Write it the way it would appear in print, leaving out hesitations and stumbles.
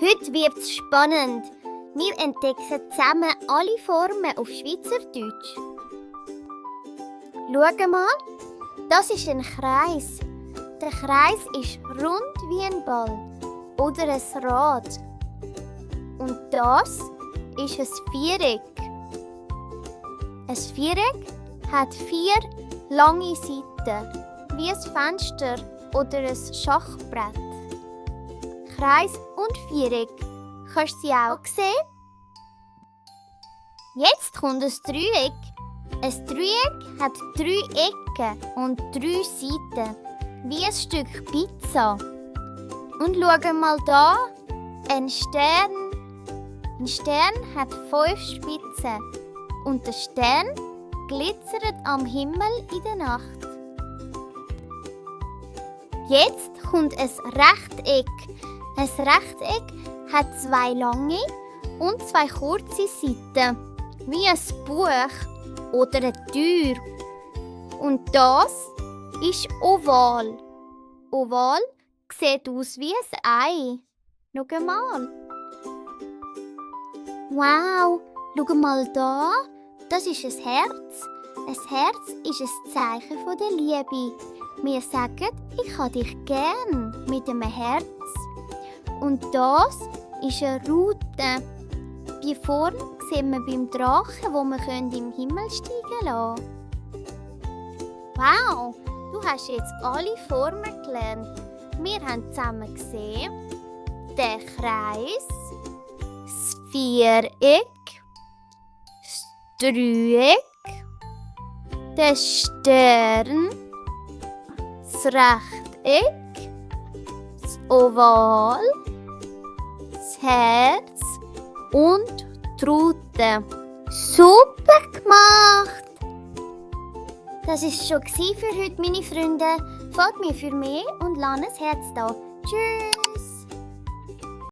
Heute wird's spannend. Wir entdecken zusammen alle Formen auf Schweizerdeutsch. Schau mal, das ist ein Kreis. Der Kreis ist rund wie ein Ball oder ein Rad. Und das ist ein Viereck. Ein Viereck hat 4 lange Seiten, wie ein Fenster oder ein Schachbrett. Kreis und Viereck. Kannst du sie auch sehen? Jetzt kommt ein Dreieck. Ein Dreieck hat 3 Ecken und 3 Seiten, wie ein Stück Pizza. Und schau mal da, ein Stern. Ein Stern hat 5 Spitzen und der Stern glitzert am Himmel in der Nacht. Jetzt kommt ein Rechteck. Ein Rechteck hat 2 lange und 2 kurze Seiten, wie ein Buch oder eine Tür. Und das ist oval. Oval sieht aus wie ein Ei. Schau mal. Wow, schau mal da. Das ist ein Herz. Ein Herz ist ein Zeichen von der Liebe. Wir sagen, ich habe dich gern mit einem Herz. Und das ist eine Rute. Die Form sehen wir beim Drachen, wo wir im Himmel steigen lassen. Wow, du hast jetzt alle Formen gelernt. Wir haben zusammen gesehen, den Kreis, das Viereck, das Dreieck, den Stern, das Rechteck, das Oval, das Herz und die Rute. Super gemacht! Das war schon für heute, meine Freunde. Folgt mir für mehr und lasst ein Herz da. Tschüss!